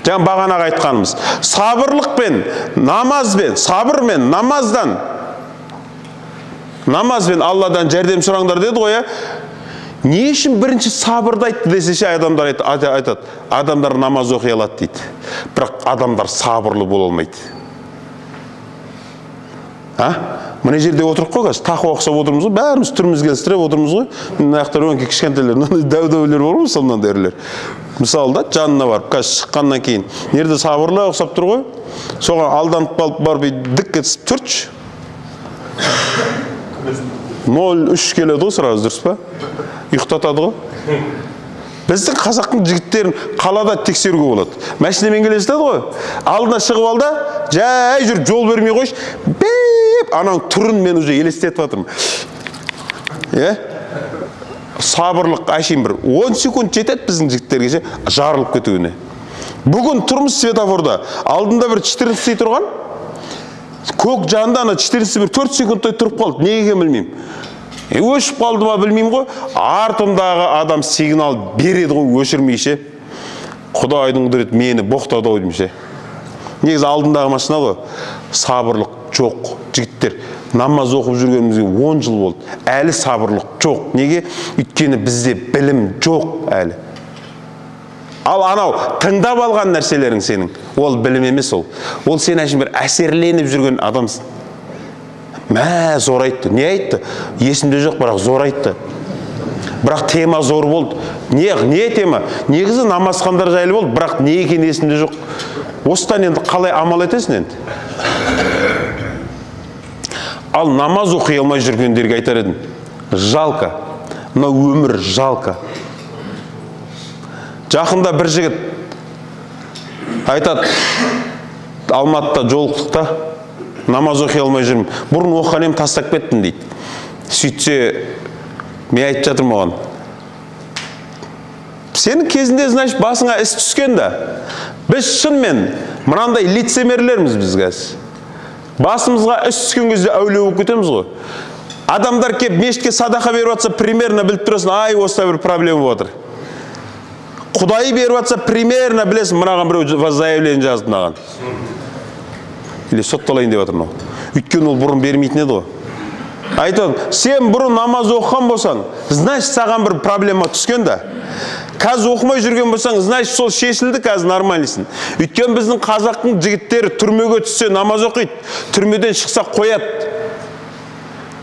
Жаңа бағанағы айтқанымыз, сабырлықпен, намазбен, сабырмен, намаздан, намазбен Алладан жәрдем сұраңдар деді ғой, Не үшін бірінші сабырды айтты десе ше, адамдар айтады, адамдар намаз оқи алады дейді. Бірақ адамдар сабырлы бола алмайды. А? Мына жерде отырып қой қазір, тақуа ұқсап отырмыз ғой, бәріміз түріміз келістіріп отырмыз ғой. Мына жақтар өңкей кішкентайлар, мынандай дәу-дәулер бар ғой, мысалы мынандай ірілер. Мысалы да, жанына барып, қазір шыққаннан кейін, жерде сабырлы ұқсап тұр ғой, соған алданып қалып барып, дік етіп түртші. 0,3 келеді ғой сразу, дұрыс па? Ұйықтатады ғой. Біздің қазақтың жігіттерін қалада тексеруге болады. Машинамен келе жатады ғой. Алдына шығып ал да, жай жүріп жол бермей қойшы. Беп, ананың түрін мен уже елестетіп жатырмын. Е? Сабырлық әшейін бір 10 секунд жетеді біздің жігіттерге ше, жарылып кетуіне. Бүгін тұрмыз светофорда. Алдында бір 14 тұрған. Көк жанында ана 14 бір 4 секундтай тұрып қалды. Неге екенін білмеймін. Өшіп қалды ма білмеймін ғой. Артымдағы адам сигнал береді ғой, өшірмей ше. Құдайдың құдіреті мені боқтады ау деймін ше. Негізі алдындағы машина ғой. Сабырлық жоқ, жігіттер. Намаз оқып жүргенімізге 10 жыл болды. Әлі сабырлық жоқ. Неге? Өйткені бізде білім жоқ әлі. Ал анау тыңдап алған нәрселерің сенің, ол білім емес ол. Ол сен әшейін бір әсерленіп жүрген адамсың. Мә, зор айтты. Не айтты? Есімде жоқ, бірақ зор айтты. Бірақ тема зор болды. Не тема? Негізі намазхандар жайлы болды, бірақ не екені есімде жоқ. Осыдан енді қалай амал етесің енді? Ал намаз оқи алмай жүргендерге айтар едім. Жалко. Мына өмір жалко. Жақында бір жігіт айтады, Алматыда жолықтық та, намаз оқи алмай жүрмін. Бұрын оқыған едім, тастап кеттім дейді. Сөйтсе, мен айтып жатырмын оған. Сенің кезінде, значит, басыңа іс түскен да. Біз шынымен мынандай лицемерлерміз біз қазір. Басымызға іс түскен кезде әулие болып кетеміз ғой. Адамдар кеп мешітке садақа беріп жатса, примерно біліп тұрасың, ай, осында бір проблема болып жатыр. Құдайы беріп жатса, примерно білесің, мынаған біреу заявление жазды мынаған. Или сотталайын деп жатыр мынау. Өйткені ол бұрын бермейтін еді ғой. Айтады, сен бұрын намаз оқыған болсаң, значит, саған бір проблема түскен да. Қазір оқымай жүрген болсаң, значит, сол шешілді, қазір нормальныйсың. Өйткені біздің қазақтың жігіттері түрмеге түссе намаз оқиды, түрмеден шықса қояды.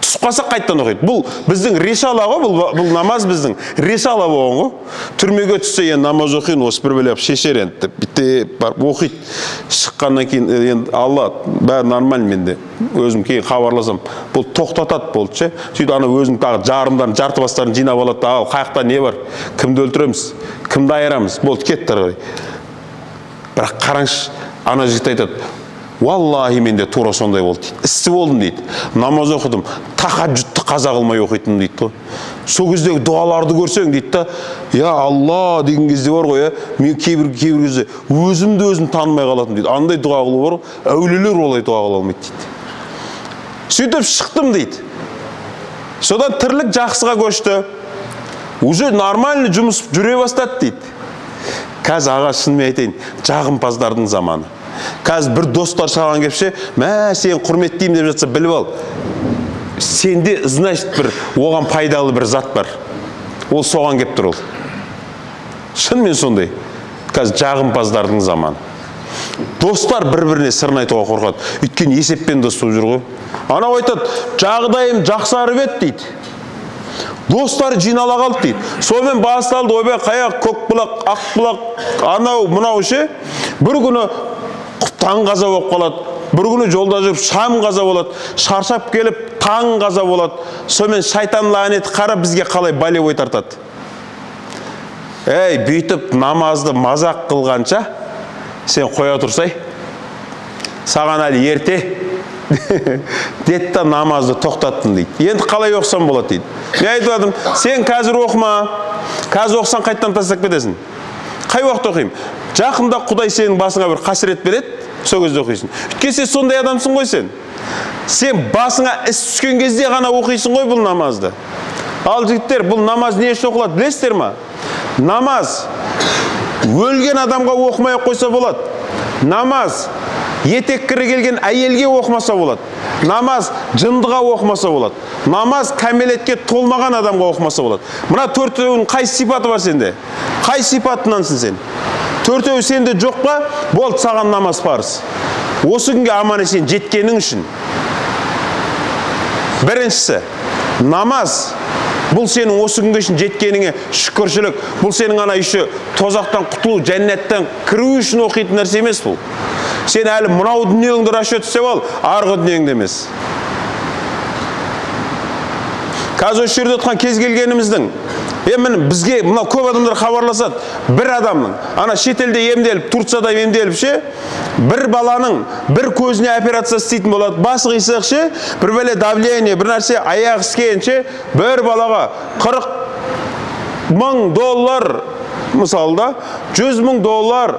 Түсіп қалса қайтадан оқиды. Бұл біздің решала ғой, бұл намаз біздің решала болған ғой. Түрмеге түссе енді намаз оқиын, осы бір бөлеп шешер енді деп бүйтіп барып оқиды. Шыққаннан кейін енді Алла бәрі нормально менде. Өзім кейін хабарласам, бұл тоқтатады болды ше. Сөйтіп ана өзінің тағы жарымдарын, жарты бастарын жинап алады, ал қаяқта не бар? Кімді өлтіреміз? Кімді айырамыз? Болды, кетті ары қарай. Бірақ қараңызшы, ана жігіт айтады, валлахи менде тура сондай болды дейді. Істі болдым дейді. Намаз оқыдым, тахаджудты қаза қылмай оқитынмын дейді ғой. Сол кездегі дұғаларды көрсең дейді да, я Алла деген кезде бар ғой, мен кейбір кезде өзімді өзім танымай қалатынмын дейді. Андай дұға қылу бар ғой, әулиелер олай дұға қыла алмайды дейді. Сөйтіп шықтым дейді. Содан тірлік жақсыға көшті. Уже нормальный жұмыс жүре бастады дейді. Қазір аға шынымен айтайын, жағымпаздардың заманы. Қазір бір достар саған келіп ше, мә, сені құрметтеймін деп жатса, біліп ал. Сенде, значит, бір оған пайдалы бір зат бар. Ол соған келіп тұр ол. Шынымен сондай. Қазір жағымпаздардың заманы. Достар бір-біріне сырын айтуға қорқады. Өйткені есеппен дос болып жүр ғой. Анау айтады, жағдайым жақсарып еді дейді. Достары жинала қалды дейді. Сонымен басталды, ойбай, қаяқ, көк бұлақ, ақ бұлақ, анау, мынау ше. Бір күні таң қаза болып қалады. Бір күні жолда жүріп шам қаза болады. Шаршап келіп таң қаза болады. Сонымен шайтан лағнеті қара бізге қалай болевой тартады. Ей, бүйтіп намазды мазақ қылғанша сен қоя тұрсай, саған әлі ерте деді да намазды тоқтаттым дейді. Енді қалай оқысам болады дейді. Мен айтып жатырмын, сен қазір оқыма, қазір оқысаң қайтадан тастап кетесің. Қай уақытта оқимын? Жақында Құдай сенің басыңа бір қасірет береді, сол кезде оқисың. Өйткені сен сондай адамсың ғой сен. Сен басыңа іс түскен кезде ғана оқисың ғой бұл намазды. Ал жігіттер, бұл намаз не үшін оқылады білесіздер ма? Намаз Өлген адамға оқымай қойса болады. Намаз етек кірі келген әйелге оқымаса болады. Намаз жындыға оқымаса болады. Намаз кәмелетке толмаған адамға оқымаса болады. Мына төртеуінің қай сипаты бар сенде? Қай сипатынансың сен? Төртеуі сенде жоқ па? Болды, саған намаз парыз. Осы күнге аман есен жеткенің үшін. Біріншісі, намаз. Бұл сенің осы күнге шейін жеткеніңе шүкіршілік. Бұл сенің ана еще тозақтан құтылу, жәннаттан кіру үшін оқитын нәрсе емес бұл. Сен әлі мынау дүниеңді расчет істеп ал, арғы дүниеңді емес. Қазір осы жерде отқан кез келгеніміздің, міне бізге мынау көп адамдар хабарласады, бір адамның, ана шетелде емделіп, Турцияда емделіп ше, бір баланың бір көзіне операция істейтін болады, басы қисық ше, бір бәле давление, бір нәрсе аяқ іскен ше, бір балаға 40 мың доллар, мысалы да, 100 мың доллар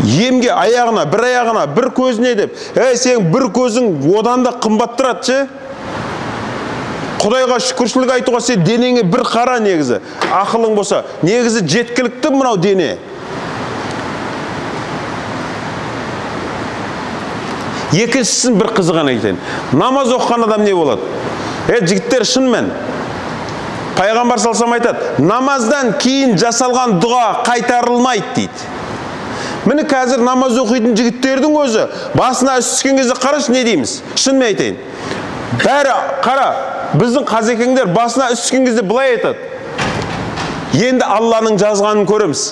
емге аяғына, бір аяғына, бір көзіне деп, сен бір көзің одан да қымбат тұрады ше. Құдайға шүкіршілік айтуға сен денеңе бір қара негізі, ақылың болса, негізі жеткілікті мынау дене. Екіншісін бір қызығын айтайын. Намаз оқыған адам не болады? Жігіттер, шынымен Пайғамбар саллаллаху алейхи айтады, намаздан кейін жасалған дұға қайтарылмайды дейді. Міне қазір намаз оқитын жігіттердің өзі басына іс түскен кезде қарашы не дейміз? Шынымен айтайын. Бәрі қара, біздің қазекеңдер басына іс түскен кезде былай айтады. Енді Алланың жазғанын көреміз,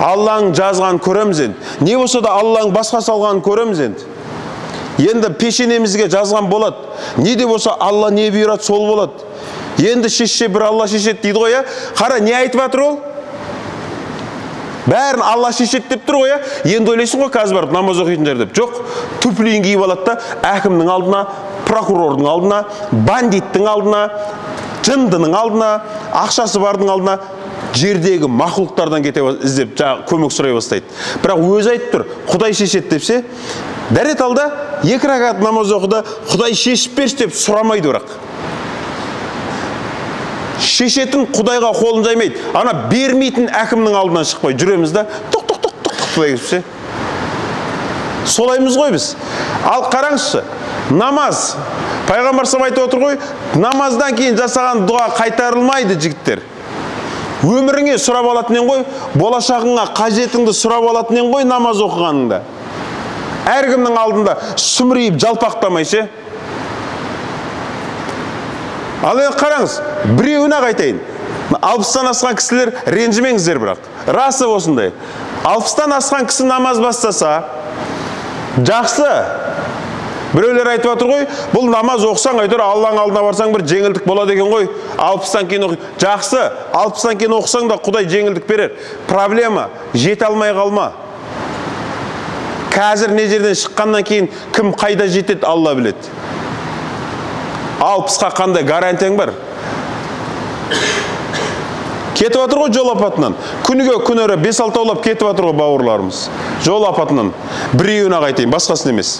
Алланың жазғанын көреміз енді. Не болса да Алланың басқа салғанын көреміз енді. Енді пешенемізге жазған болады. Не де болса Алла не бұйырады, сол болады. Енді шешсе бір Алла шешеді дейді ғой, Қара, не айтып жатыр ол? Бәрін Алла шешеді деп тұр ғой, Енді ойлайсың ғой қазір барып намаз оқитын жер деп. Жоқ, туфлиін киіп алады да әкімнің алдына, прокурордың алдына, бандиттің алдына, жындының алдына, ақшасы бардың алдына, жердегі мақұлықтардан кете іздеп көмек сұрай бастайды. Бірақ өзі айтып тұр, Құдай шешеді депсе, дәрет алда, 2 ракат намаз оқыды, Құдай шешіп берші деп сұрамайды бірақ. Шешетін Құдайға қолын жаймайды. Ана бермейтін әкімнің алдынан шықпай жүреміз да, тоқ тоқ тоқ тоқ тоқ деп. Солаймыз ғой біз. Ал қараңызшы, намаз. Пайғамбар саллаллаху айтып отыр ғой, намаздан кейін жасаған дұға қайтарылмайды жігіттер. Өміріңе сұрап алатын ең ғой, болашағыңа қажетіңді сұрап алатын ең ғой намаз оқығаныңда. Әркімнің алдында сүмірейіп жалпақтамай ше. Ал енді қараңыз, біреуін ақ айтайын. 60-тан асқан кісілер ренжімеңіздер бірақ. Расы осындай. 60-тан асқан кісі намаз бастаса, жақсы. Біреулер айтып отыр ғой, бұл намаз оқысаң, әйтеуір Алланың алдына барсаң бір жеңілдік болады екен ғой. 60-тан кейін оқи. Жақсы, 60-тан кейін оқысаң да Құдай жеңілдік берер. Проблема, жете алмай қалма. Қазір не жерден шыққаннан кейін кім қайда жетеді, Алла біледі. 60-қа қандай гарантияң бар? Кетіп жатыр ғой жол апатынан. Күніге күн өрі 5-6-аулап кетіп жатыр ғой бауырларымыз. Жол апатынан. Біреуін ақ айтайын, басқасын емес.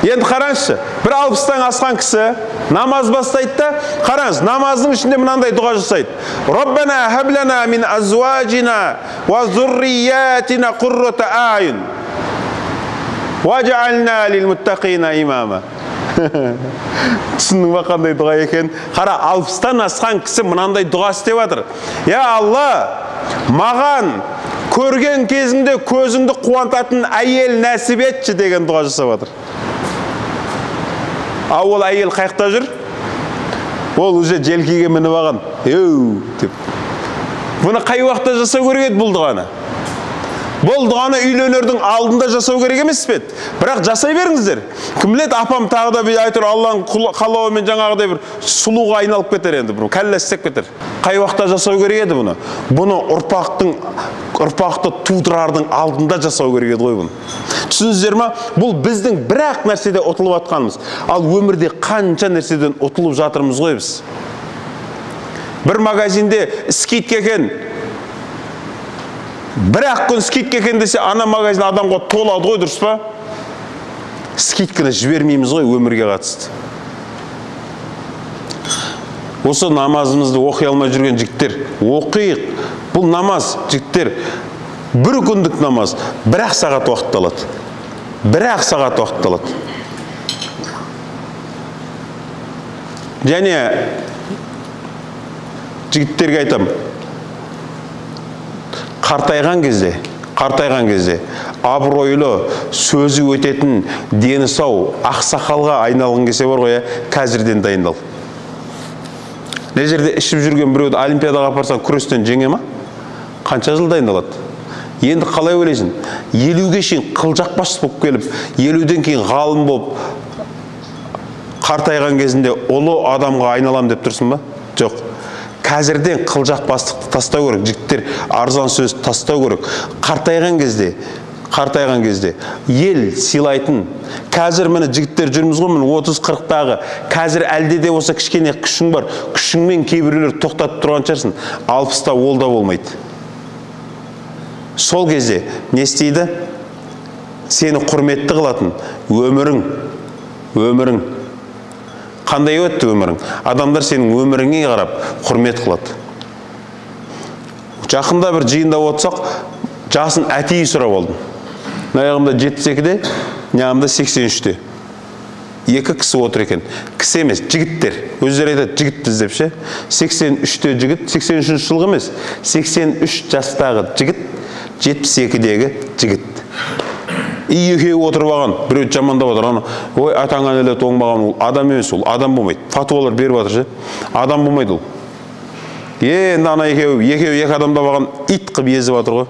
Енді қараңызшы, бір 60-тан асқан кісі намаз бастайды да, қараңыз, намаздың ішінде мынандай дұға жасайды. Раббана хаб лана мин азуажина ва зурриятина қуррата аюн уаж'ална лил муттақина имама. Түсіндің ба қандай дұға екен? Қара, 60-тан асқан кісі мынандай дұға істеп жатыр. Я Алла, маған көрген кезіңде көзіңді қуантатын әйел нәсіп етші деген дұға жасап жатыр. А ол әйел қаяқта жүр? Ол уже желкеге мініп алған. Еу деп. Бұны қай уақытта жасау керек еді бұл дұғаны? Бұл дұғаны үйленердің алдында жасау керек емес пе еді? Бірақ жасай беріңіздер. Кім біледі, апам тағы да бір әйтеуір Алланың қалауымен жаңағыдай бір сұлуға айналып кетер енді, бір кәллә істеп кетер. Қай уақытта жасау керек еді бұны? Бұны ұрпақты тудырардың алдында жасау керек еді ғой бұны. Түсіндіңіздер ма? Бұл біздің бір-ақ нәрседе ұтылып жатқанымыз. Ал өмірде қанша нәрседен ұтылып жатырмыз ғой біз. Бір магазинде скидка екен, бір-ақ күн скидка екен десе, ана магазин адамға толады ғой, дұрыс па? Скидканы жібермейміз ғой өмірге қатысты. Осы намазымызды оқи алмай жүрген жігіттер, оқиық. Бұл намаз, жігіттер, бір күндік намаз, бір-ақ сағат уақыт алады. Бір-ақ сағат уақыт алады. Және жігіттерге айтам, қартайған кезде абыройлы, сөзі өтетін, дені сау, ақсақалға айналғың келсе бар ғой, қазірден дайындал. Не жерде ішіп жүрген біреуді олимпиадаға апарсаң, күрестен жеңе ма? Қанша жыл дайындалады? Енді қалай ойлайсың? 50-ге шейін қылжақбас болып келіп, 50-ден кейін ғалым болып, қартайған кезінде ұлы адамға айналам деп тұрсың ба? Жоқ. Қазірден қылжақбастықты тастау керек, жігіттер, арзан сөз тастау керек. Қартайған кезде ел сыйлайтын. Қазір міне жігіттер жүрміз ғой, міне 30-40-тағы. Қазір әлде де болса кішкене күшің бар. Күшіңмен кейбіреулер тоқтатып тұрған шығарсың. 60-та ол да болмайды. Сол кезде не істейді? Сені құрметті қылатын өмірің, өмірің. Қандай өтті өмірің? Адамдар сенің өміріңе қарап құрмет қылады. Жақында бір жиында отырсақ, жасын әтейі сұрап алдым. Мына 72-де, мына 83-те. Екі кісі отыр екен. Кісі емес, жігіттер. Өздері айтады, жігітпіз деп ше. 83-те жігіт, 83 жылғы емес, 83 жастағы жігіт, 72-дегі жігіт. И екеуі отырып алған, біреу жамандап отыр. Ана, ой, атаңа нәлет оңбаған, ол адам емес, ол адам болмайды. Фатуалар беріп жатыр ше. Адам болмайды ол. Енді ана екеуі екі адамдап алған, ит қып езіп жатыр ғой.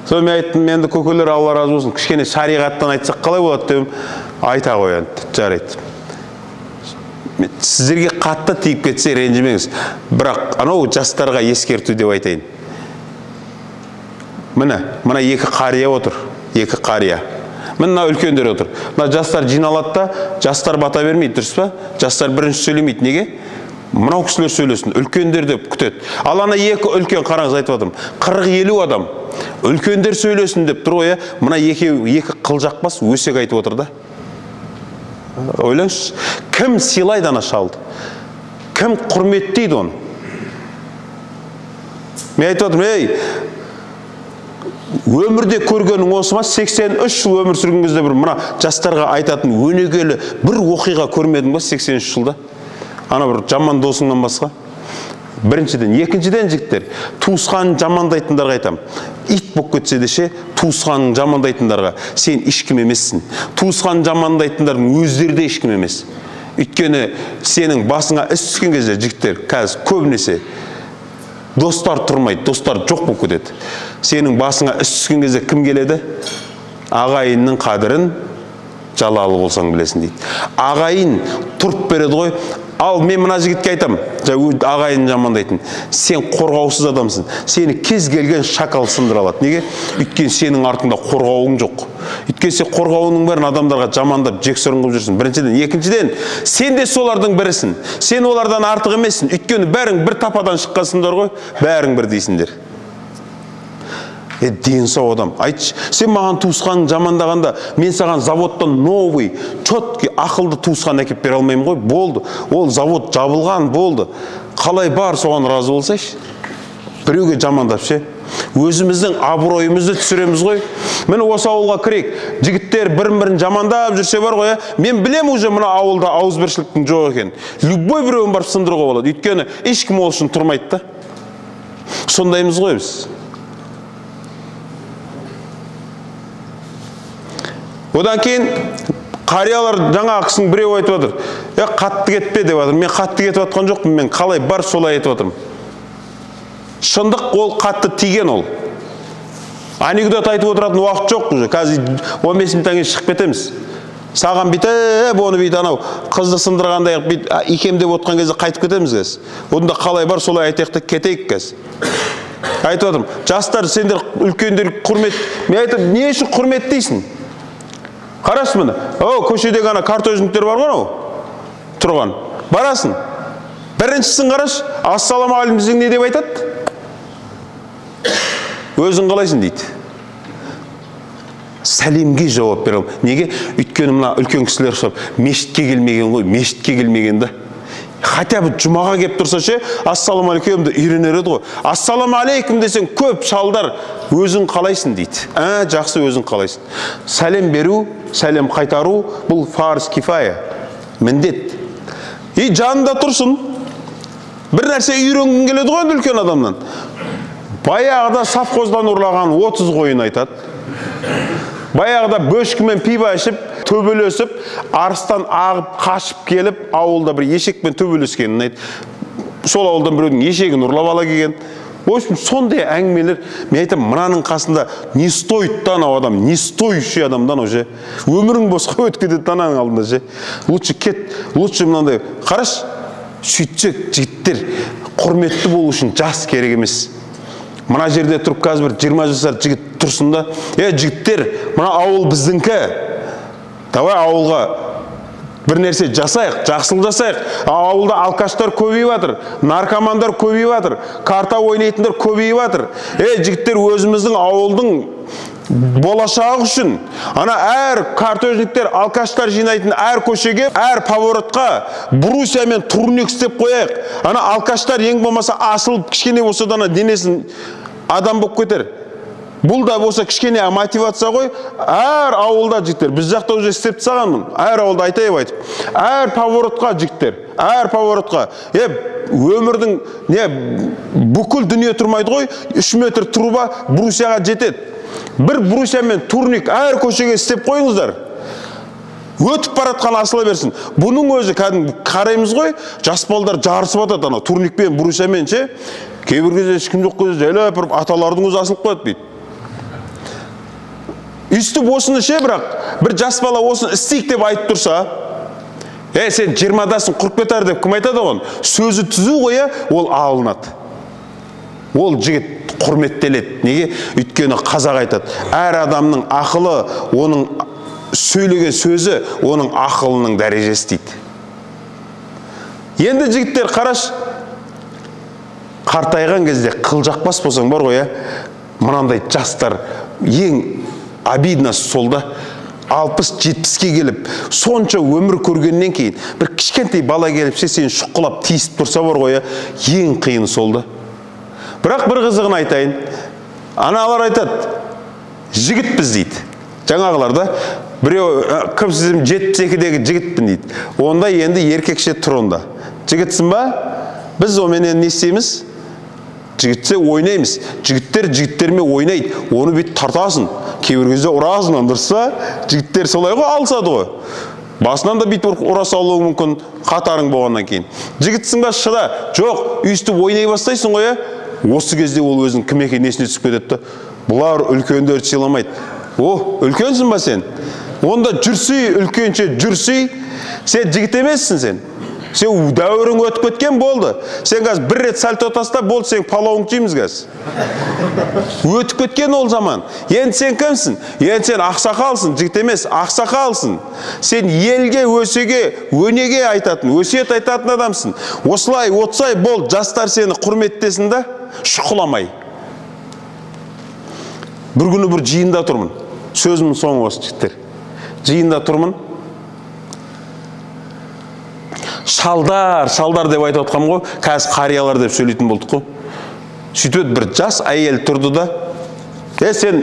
Сол мен айттым, енді көкелер, Алла разы болсын, кішкене шариғаттан айтсақ қалай болады дедім. Айта ғой енді, жарайды. Сіздерге қатты тиіп кетсе ренжімеңіз. Бірақ анау жастарға ескерту деп айтайын. Міне, мына екі қария отыр. Екі қария. Міне мына үлкендер отыр. Мына жастар жиналады да, жастар бата бермейді, дұрыс па? Жастар бірінші сөйлемейді. Неге? Мынау кісілер сөйлесін, үлкендер деп күтеді. Ал ана екі үлкен, қараңыз, айтып жатырмын, 40-50 адам үлкендер сөйлесін деп тұр ғой, мына екі қылжақбас өсек айтып отыр да. Ойлаңызшы, кім сыйлайды ана шалды? Кім құрметтейді оны? Мен айтып жатырмын, ей, өмірде көргенің осы ма? 83 жыл өмір сүрген кезде бір мына жастарға айтатын өнегелі бір оқиға көрмедің ба 83 жылда? Ана бір жаман досыңнан басқа. Біріншіден, екіншіден, жігіттер, туысқанын жамандайтындарға айтам. Ит болып кетсе де ше, туысқанын жамандайтындарға сен ешкім емессің. Туысқанын жамандайтындардың өздері де ешкім емес. Өйткені сенің басыңа іс түскен кезде, жігіттер, қазір көбінесе достар тұрмайды, достар жоқ болып кетеді. Сенің басыңа іс түскен кезде кім келеді? Ағайынның қадірін жалалы болсаң білесің дейді. Ағайын тұрып береді ғой. Ал мен мына жігітке айтам, ағайын жамандайтын, сен қорғаусыз адамсың. Сені кез келген шакал сындыра алады. Неге? Өйткені сенің артыңда қорғауың жоқ. Өйткені сен қорғауының бәрін адамдарға жамандап, жексұрын қылып жүрсің. Біріншіден, екіншіден, сен де солардың бірісің. Сен олардан артық емессің. Өйткені бәрің бір тападан шыққансыңдар ғой, бәрің бір дейсіңдер. Ден сау адам. Айтшы, сен маған туысқанын жамандағанда, мен саған заводтан новый, четкий, ақылды туысқан әкеп бере алмаймын ғой, болды. Ол завод жабылған, болды. Қалай бар, соған разы болсайшы. Біреуге жамандап ше. Өзіміздің абыройымызды түсіреміз ғой. Міне осы ауылға кірейік. Жігіттер бірін-бірін жамандап жүрсе бар ғой, мен білем уже мына ауылда ауызбіршіліктің жоқ екенін. Любой біреуін барып сындыруға болады. Өйткені ешкім ол үшін тұрмайды да. Сондаймыз ғой біз. Одан кейін қариялар жаңа кісінің біреуі айтып отыр. Қатты кетпе деп жатыр. Мен қатты кетіп жатқан жоқпын, мен қалай бар солай айтып отырмын. Шындық ол қатты тиген ол. Анекдот айтып отыратын уақыт жоқ уже. Қазір 15 минуттан кейін шығып кетеміз. Саған бүйтіп, оны бүйтіп анау қызды сындырғандай бүйтіп икемдеп отқан кезде қайтып кетеміз қазір. Одан да қалай бар солай айтайық та кетейік қазір. Айтып отырмын. Жастар, сендер үлкендер құрмет. Мен айтып, не үшін құрметтейсің? Қарашы міне, көшедегі ана картожниктер бар ғой анау тұрған. Барасың. Біріншісін қарашы, ассалаумағалейкум десең не деп айтады? Өзің қалайсың дейді. Сәлемге жауап бере алмайды. Неге? Өйткені мына үлкен кісілер ұқсап мешітке келмеген ғой, мешітке келмеген да. Хотя бы жұмаға келіп тұрса ше, ассалаумағалейкумді үйренер еді ғой. Ассалаумағалейкум десең, көп шалдар өзің қалайсың дейді. Жақсы, өзің қалайсың. Сәлем беру, сәлем қайтару бұл фарз кифая, міндет. И жанында тұрсын. Бір нәрсе үйренгің келеді ғой енді үлкен адамнан. Баяғыда совхоздан ұрлаған 30 қойын айтады. Баяғыда бөшкімен пиво ішіп, төбелесіп, арыстан ағып, қашып келіп, ауылда бір ешекпен төбелескенін айтады. Сол ауылдан біреудің ешегін ұрлап ала келген. В общем, сондай әңгімелер. Мен айтамын, мынаның қасында не стоит та анау адам, не стоящий адамдан уже. Өмірің босқа өтіп кетеді ананың алдында ше. Лучше кет, лучше мынандай. Қараш, сөйтсек жігіттер, құрметті болу үшін жас керек емес. Мына жерде тұрып қазір бір 20 жасар жігіт тұрсын да, жігіттер, мына ауыл біздіңкі. Давай ауылға бір нәрсе жасайық, жақсылық жасайық. Ауылда алкаштар көбейіп жатыр, наркомандар көбейіп жатыр, карта ойнайтындар көбейіп жатыр. Жігіттер, өзіміздің ауылдың болашағы үшін ана әр картежниктер, алкаштар жинайтын әр көшеге, әр поворотқа брусья мен турник істеп қояйық. Ана алкаштар ең болмаса асылып кішкене болса да ана денесін адам болып кетер. Бұл да болса кішкене мотивация ғой. Әр ауылда жігіттер, біз жақта уже істеп тастағанмын. Әр ауылда айтайып айтып. Әр поворотқа жігіттер, әр поворотқа. Өмірдің не бүкіл дүние тұрмайды ғой, 3 метр труба брусьяға жетеді. Бір брусья мен турник әр көшеге істеп қойыңыздар. Өтіп баратқан асыла берсін. Бұның өзі кәдімгі қараймыз ғой, жас балдар жарысып атады анау турникпен, брусьямен ше. Кейбір кезде ешкім жоқ кезде жайлап бір аталардың өзі асылып қояды дейді. Үстіп осыны ше, бірақ бір жас бала осыны істейік деп айтып тұрса, сен 20-дасың, құрып кетер деп кім айтады оған? Сөзі түзу ғой, ол алынады. Ол жігіт құрметтеледі. Неге? Өйткені қазақ айтады, әр адамның ақылы, оның сөйлеген сөзі, оның ақылының дәрежесі дейді. Енді жігіттер, қараш, қартайған кезде қылжақпас болсаң бар ғой, мынандай жастар ең обидно сол да, 60-70-ке келіп, сонша өмір көргеннен кейін бір кішкентай бала келіп ше, сені шұқылап тиісіп тұрса бар ғой, ең қиыны сол да. Бірақ бір қызығын айтайын, аналар айтады, жігітпіз дейді. Жаңағылар да, біреу, кім сізім 72-дегі жігітпін дейді. Онда енді еркекше тұр онда. Жігітсің ба? Біз оменен не істейміз? Жігітсе ойнаймыз. Жігіттер жігіттермен ойнайды. Оны бүйтіп тартасың. Кейбір кезде ұрасың, дұрыс па? Жігіттер солай ғой, алысады ғой. Басынан да бүйтіп ұра салуы мүмкін, қатарың болғаннан кейін. Жігітсің ба, шыда. Жоқ, өйстіп ойнай бастайсың ғой, Осы кезде ол өзінің кім екенін есіне түсіп кетеді да. Бұлар үлкендерді сыйламайды. О, үлкенсің ба сен? Онда жүрсей, үлкенше жүрсей. Сен жігіт емессің сен. Сен дәуірің өтіп кеткен болды. Сен қазір бір рет сальто таста болды, сен палауың жейміз қазір. Өтіп кеткен ол заман. Енді сен кімсің? Енді сен ақсақалсың, жігіт емес, ақсақалсың. Сен елге, өсеге, өнеге айтатын, өсиет айтатын адамсың. Осылай отсай бол, жастар сені құрметтесін да, шұқыламай. Бір күні бір жиында тұрмын. Сөзімнің соңы осы, жігіттер. Жиында тұрмын. Шалдар, шалдар деп айтып отқам ғой, қазір қариялар деп сөйлейтін болдық қой. Сөйтіп бір жас әйел тұрды да, сен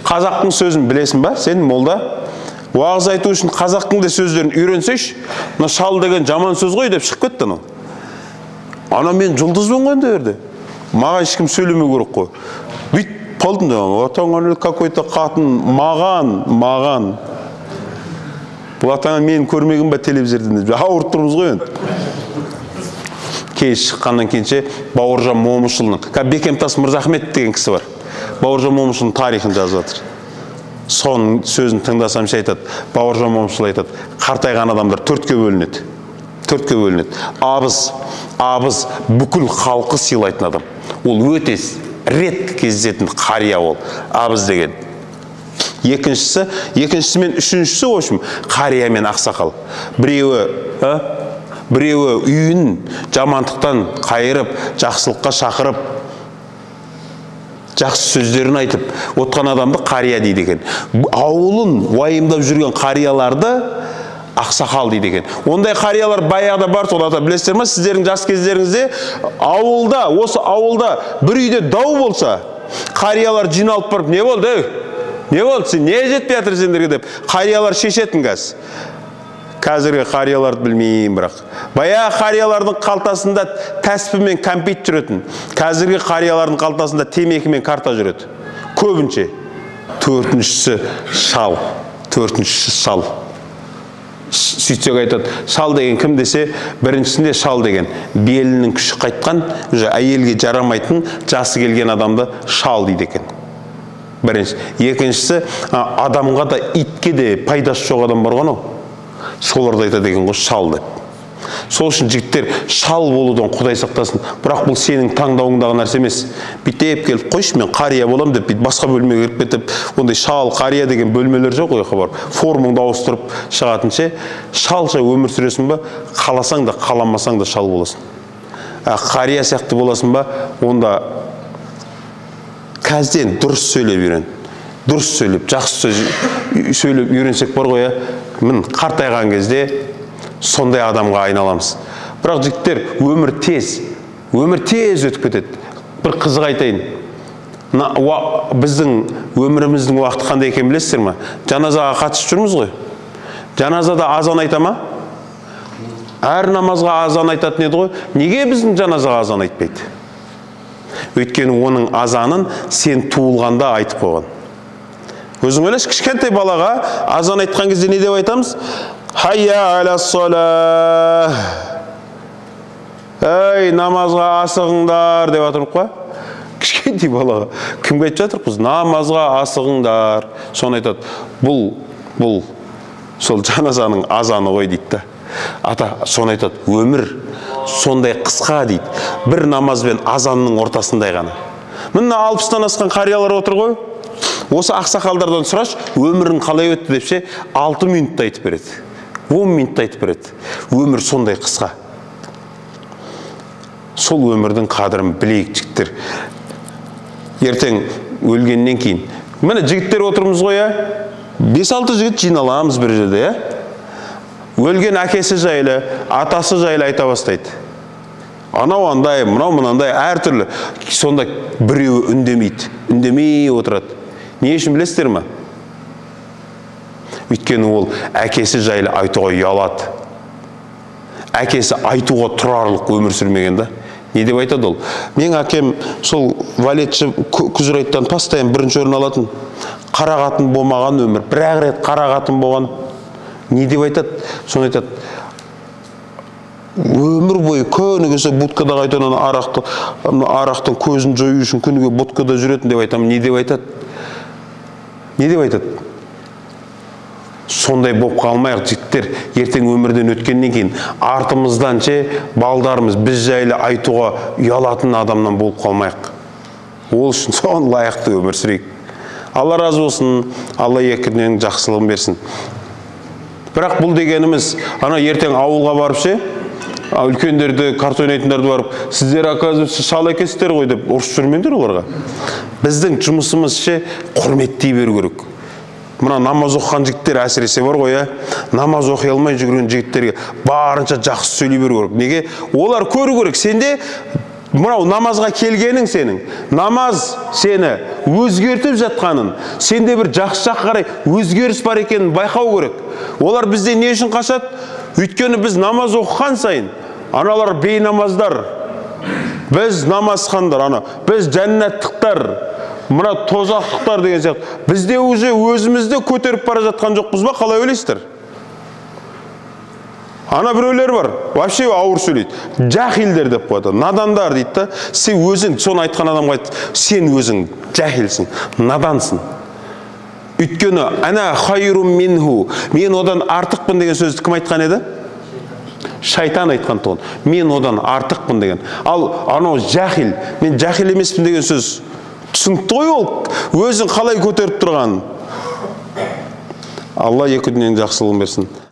қазақтың сөзін білесің ба? Сен молда, уағыз айту үшін қазақтың да сөздерін үйренсейші, мына шал деген жаман сөз ғой деп шығып кетті анау. Ана мен жұлдызбын ғой енді жерде. Маған ешкім сөйлемеу керек қой. Бүйтіп қалдым да, атаң какой-то қатын маған. Бұл атаңа мені көрмеген бе телевизорден деп ауырып тұрмыз ғой енді. Кейін шыққаннан кейін ше, Бауыржан Момышұлының, Бекемтас Мырзахмет деген кісі бар. Бауыржан Момышұлының тарихын жазып жатыр. Соның сөзін тыңдасам ше айтады, Бауыржан Момышұлы айтады, қартайған адамдар төртке бөлінеді. Төртке бөлінеді. Абыз бүкіл халқы сыйлайтын адам. Ол өте рет кездесетін қария ол, абыз деген. Екіншісі мен үшіншісі, в общем, қария мен ақсақал. Біреуі үйін жамандықтан қайырып, жақсылыққа шақырып, жақсы сөздерін айтып отқан адамды қария дейді екен. Ауылын уайымдап жүрген қарияларды Ақсақал дейді екен. Ондай қариялар баяғыда бар сол, ата, білесіздер ма, сіздердің жас кездеріңізде ауылда, осы ауылда бір үйде дау болса, қариялар жиналып барып, не болды, ей? Не болды, сен не жетпей жатыр сендерге деп, қариялар шешетін қазір. Қазіргі қарияларды білмеймін бірақ. Баяғы қариялардың қалтасында тәспі мен кәмпит жүретін. Қазіргі қариялардың қалтасында темекі мен карта жүреді. Көбінше. Төртіншісі шал. Төртіншісі шал. Сөйтсек айтады, шал деген кім десе, біріншісінде шал деген белінің күші қайтқан, уже әйелге жарамайтын, жасы келген адамды шал дейді екен. Бірінші. Екіншісі, адамға да итке де пайдасы жоқ адам бар ғой, соларды айтады екен ғой шал деп. Сол үшін жігіттер, шал болудан Құдай сақтасын. Бірақ бұл сенің таңдауыңдағы нәрсе емес. Бүйтіп келіп қойшы, мен қария болам деп бүйтіп басқа бөлмеге кіріп кетіп, ондай шал, қария деген бөлмелер жоқ ғой, барып формаңды ауыстырып шығатын ше. Шалша өмір сүресің ба, қаласаң да қаламасаң да шал боласың. Қария сияқты боласың ба, онда қазден дұрыс сөйлеп үйрен. Дұрыс сөйлеп, жақсы сөйлеп үйренсек бар ғой, мін қартайған кезде сондай адамға айналамыз. Бірақ жігіттер, өмір тез, өмір тез өтіп кетеді. Бір қызық айтайын. Біздің өміріміздің уақыты қандай екенін білесіздер ме? Жаназаға қатысып жүрміз ғой. Жаназада азан айта ма? Әр намазға азан айтатын еді ғой. Неге біздің жаназаға азан айтпайды? Өйткені оның азанын сен туылғанда айтып қойған. Өзің ойлашы, кішкентай балаға азан айтқан кезде не деп айтамыз? Хайя аля-салах. Ей, намазға асығыңдар деп жатырмық қой. Кішкентай балаға кімге айтып жатырмыз? Намазға асығыңдар. Соны айтады. Бұл сол жаназаның азаны ғой дейді да. Ата соны айтады. Өмір сондай қысқа дейді. Бір намаз бен азанның ортасындай ғана. Міне 60-тан асқан қариялар отыр ғой. Осы ақсақалдардан сұрашы, өмірің қалай өтті деп ше, 6 минутта айтып береді. 10 минутта айтып береді. Өмір сондай қысқа. Сол өмірдің қадірін білейік, жігіттер. Ертең өлгеннен кейін. Міне жігіттер отырмыз ғой, 5-6 жігіт жиналамыз бір жерде, Өлген әкесі жайлы, атасы жайлы айта бастайды. Анау андай, мынау мынандай, әртүрлі. Сонда біреуі үндемейді, үндемей отырады. Не үшін білесіздер ме? Өйткені ол әкесі жайлы айтуға ұялады. Әкесі айтуға тұрарлық өмір сүрмеген да. Не деп айтады ол? Менің әкем сол валетші Күзірайттан постоянно бірінші орын алатын. Қара қатын болмаған өмір. Бір-ақ рет қара қатын болған. Не деп айтады? Соны айтады. Өмір бойы күніге сол будкада қайтадан арақтың көзін жою үшін күніге будкада жүретін деп айтамын. Не деп айтады? Не деп айтады? Сондай болып қалмайық, жігіттер. Ертең өмірден өткеннен кейін артымыздан ше балдарымыз біз жайлы айтуға ұялатын адамнан болып қалмайық. Ол үшін соған лайықты өмір сүрейік. Алла разы болсын, Алла екі дүниенің жақсылығын берсін. Бірақ бұл дегеніміз, ана ертең ауылға барып ше, үлкендерді, карта ойнайтындарды барып, сіздер оказывается шал екенсіздер ғой деп ұрысып жүрмеңдер оларға. Біздің жұмысымыз ше құрметтей беру керек. Мына намаз оқыған жігіттер әсіресе бар ғой, намаз оқи алмай жүрген жігіттерге барынша жақсы сөйлей беру керек. Неге? Олар көру керек. Сенде мынау намазға келгенің сенің, намаз сені өзгертіп жатқанын, сенде бір жақсы жаққа қарай өзгеріс бар екенін байқау керек. Олар бізден не үшін қашады? Өйткені біз намаз оқыған сайын, аналар бейнамаздар, біз намазхандар, ана, біз жәннаттықтар, мына тозақтықтар деген сияқты. Бізде уже өзімізді көтеріп бара жатқан жоқпыз ба, қалай ойлайсыздар? Ана біреулер бар, вообще ауыр сөйлейді. Жахилдер деп қояды, надандар дейді да. Сен өзің, соны айтқан адамға айт, сен өзің жахилсің, надансың. Өйткені ана хайрум минху, мен одан артықпын деген сөзді кім айтқан еді? Шайтан айтқан тұғын. Мен одан артықпын деген. Ал анау жахил, мен жахил емеспін деген сөз түсінікті ғой, ол өзін қалай көтеріп тұрғанын. Алла екі дүниенің жақсылығын берсін.